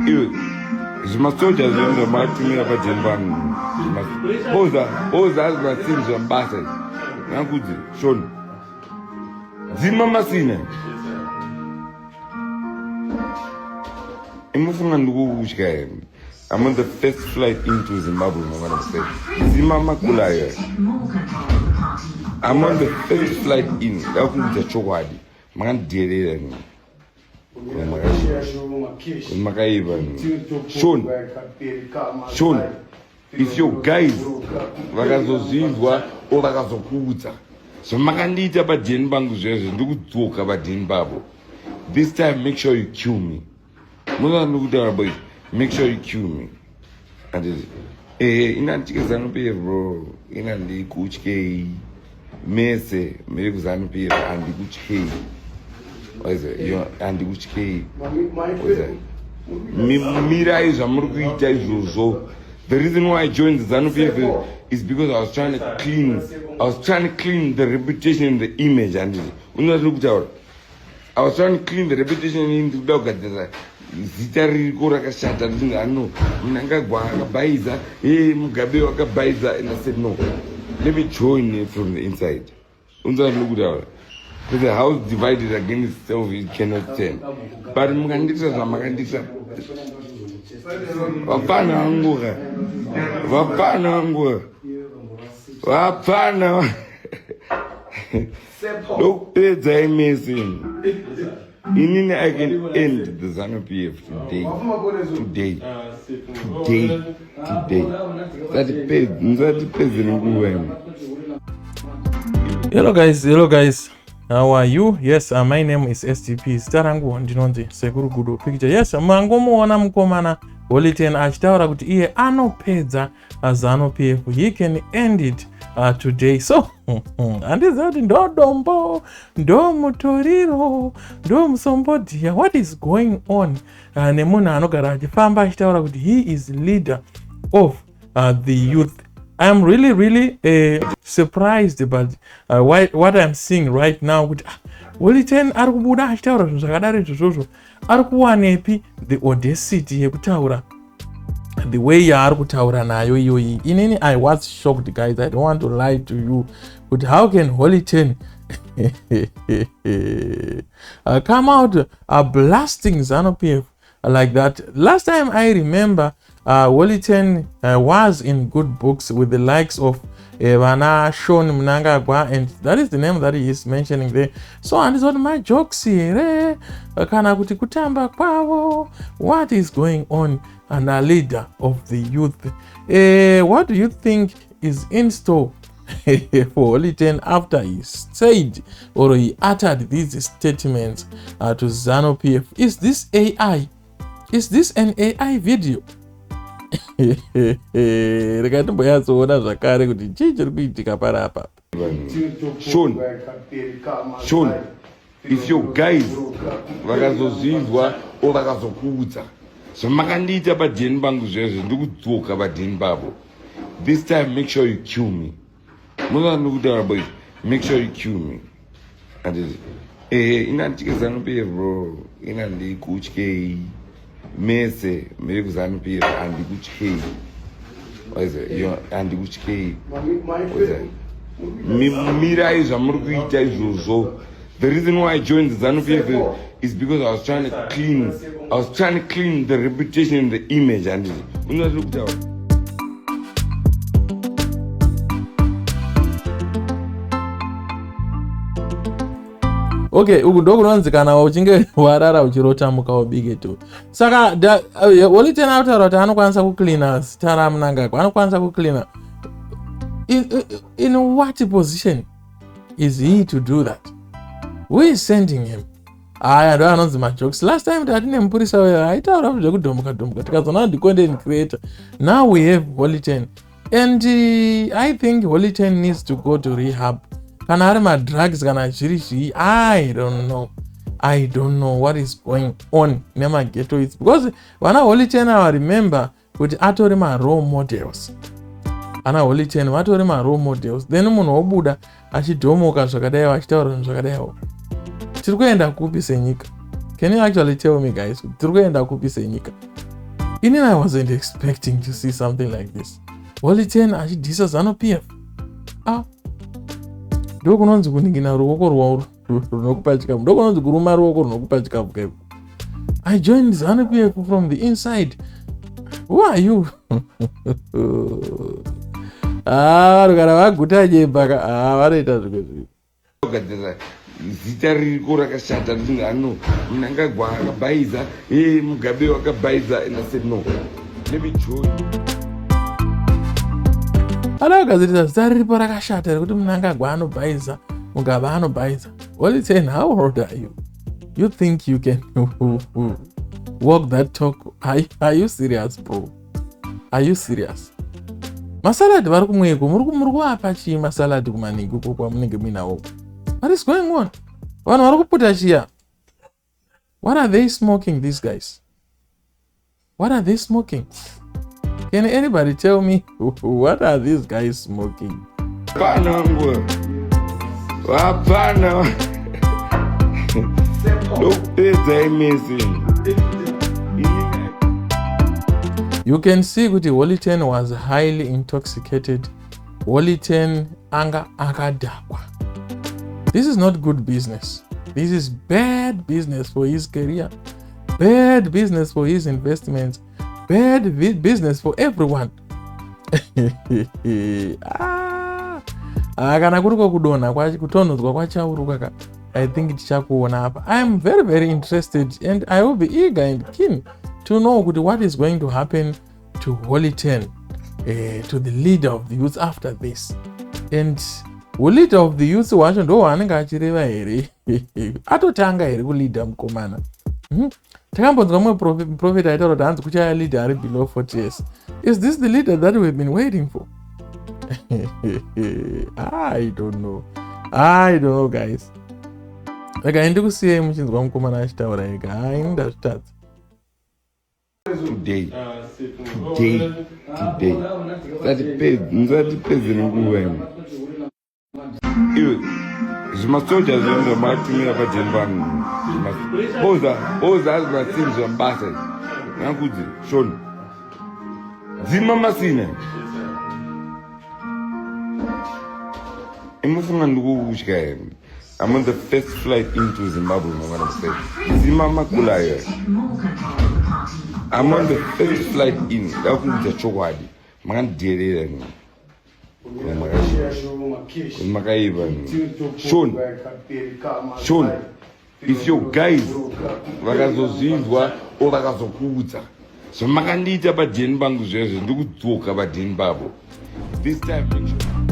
Iwe zvimasoja zvenyu zvamatumira pajeni vanhu oza oza azvimasini zvamubasa nakudzi shoni dzima masina imofunga ndikukutya here. I'm on the first flight into Zimbabwe mangwana kuseni. Zima makula ayo. I'm on the first flight in. Ndakuudza chokwadi. Makandidherera ini. Makaiva. Sean. Sean. If your guys vakazozvinzwa or vakazokuudza zvamakandiita padheni pangu zvezvo ndikudzoka padheni pavo. This time make sure you kill me. Munoona ndikutaura boys, make sure you kill me. Anditi ina nditye Zanu PF bro, ina ndikutyei mese muri kuZanu PF handikutyei. Handikutyei. Mirai zvamuri kuita izvozvo. The reason why I joined the ZANU PF is because I was trying to clean, I was trying to clean the reputation and the image. Anditi unoona ndikutaura. I was trying to clean the reputation ini ndikuda kugadzirisa zita ririko rakashata ndichinzi ano Mnangagwa akabhaiza e Mugabe wakabhaiza and I said no, let me join it from the inside. Unzwa ndikutaura. Because the house divided against itself, it cannot stand. But mukandiita zvamakandiita vapfana vanguka vapfana vanguka vapfana ndokupedzai mese inini. I can end the ZANU PF today, today, today, today. Musatipedze nenguva imi. Hello guys, hello guys. How are you? Yes, my name is STP. Zita rangu ndinonzi Sekuru Gudo Picture. Yes, mangomuona mukomana Holy Ten achitaura kuti iye anopedza ZANU PF. He can end it today. So, handiziva kuti ndo dombo, ndo mutoriro, ndo musombodhiya. What is going on? Nemunhu anogara achifamba achitaura kuti he is leader of the youth. I'm really, really surprised but what I'm seeing right now kuti Holy Ten ari kubuda achitaura zvinhu zvakadaro izvozvozvo. Ari kuwanepi the audacity yekutaura the way yaari kutaura nayo iyoyi? Inini I was shocked, guys. I don't want to lie to you kuti how can Holy Ten come out blasting ZANU PF like that? Last time I remember, Holy Ten was in good books with the likes of vana Sean Mnangagwa, and that is the name that he is mentioning there. So handizoti majokes here kana kuti kutamba kwavo. What is going on? And a leader of the youth, what do you think is in store for Holy Ten after he said or he uttered these statements to ZANU PF? Is this AI? Is this an AI video? Rega timboyatsoona zvakare kuti chii chiri kuitika parapa. Sean, Sean, if your guys vakazozvinzwa or vakazokuudza zvamakandiita padheni pangu zvezvo ndikudzoka padheni pavo. This time make sure you kill me. Munoona ndikutaura boys, make sure you kill me. Anditi ina nditye ZANU PF bro, ina ndikutyei mese muri kuZANU PF handikutyei. Handikutyei. Mirai zvamuri kuita izvozvo. The reason why I joined the ZANU PF is because I was trying to clean, I was trying to clean the reputation and the image. Anditi unoona ndikutaura. Okay, uku ndokunonzi kana uchinge warara uchirota, muka ubike tu. Saka Holy Ten akutaura kuti anokwanisa kucleana zita raMnangagwa, anokwanisa kucleana. In what position is he to do that? Who is sending him? Aya ndo anonzi majokes. Last time tatine mupurisa uyo aitaura zvekudhomuka dhomuka, tikazoona ndi content creator. Now we have Holy Ten, and I think Holy Ten needs to go to rehab. Kana ari madrugs, kana zviri zvii, I don't know. I don't know what is going on nemaghetto youths, because vana Holy Ten ava, remember kuti atori marole models. Ana Holy Ten vatori marole models, then munhu wobuda achidhomoka zvakadaiwo, achitaura zvinhu zvakadaiwo. Tiri kuenda kupi senyika? Can you actually tell me, guys, tiri kuenda kupi senyika? Inini I wasn't expecting to see something like this. Holy Ten achidhisa ZANU PF. Ah, ndokunonzi kuningina ruoko rwauro runokupa chikafu, ndokunonzi kuruma ruoko runokupa chikafu kaipo. I joined ZANU PF from the inside. Who are you? Ah, vanhu kana vaguta nyemba ka, ah, vanoita zvimwe zvinhu. Kugadzirisa zita ririko rakashata richinzi ano Mnangagwa akabhaiza, e Mugabe wakabhaiza, and I said no, let me join. Ada kugadzirisa zita riripo rakashata rekuti Mnangagwa anobhaiza, Mugabe anobhaiza. Holy Ten, how old are you? You think you can walk that talk? Are you serious, bro? Are you serious? Masalad vari kumweko, muri kuvapa chii masalad kumaningi uko kwamunenge muinawo? What is going on? Vanhu vari kuputa chiya. What are they smoking, these guys? What are they smoking? Can anybody tell me what are these guys smoking? Hapana nguva. Hapana. Ndokupedza imese. You can see kuti Holy Ten was highly intoxicated. Holy Ten anga akadhakwa. This is not good business. This is bad business for his career, bad business for his investments, bad business for everyone. Ah, ah, kana kuri kwekudonha kutonhodzwa kwachauruka ka, I think tichakuona apa. I am very very interested and I will be eager and keen to know kuti what is going to happen to Holy Ten, to the leader of the youth after this. And leader of the youth wacho ndo waanenge achireva here? Atotanga here kuleader mukomana? Takambonzwa mumwe prophet aitaura kuti hanzi kuchaya leader ari below 40 years. Is this the leader that we've been waiting for? I don't know, I don't know, guys. Rega ndikusiyei muchinzwa mukomana achitaura ega. Hai, ndazvitadza. Today, today, today. Musatipedze nenguva imi. Iwe, zvimasoja zvenyu zvamatumira pajeni vanhu, oza oza azvimasini zvamubasa nakudzi shoni dzima masina imufunga ndikukutya here? I'm on the first flight into Zimbabwe, mangwana kuseni. Dzima makula ayo. I'm on the first flight in. Ndakuudza chokwadi. Makandidherera imi. Makaiva. Sean. Sean. If your guys vakazozvinzwa or vakazokuudza zvamakandiita padheni pangu zvezvo, ndikudzoka padheni pavo. This time make sure.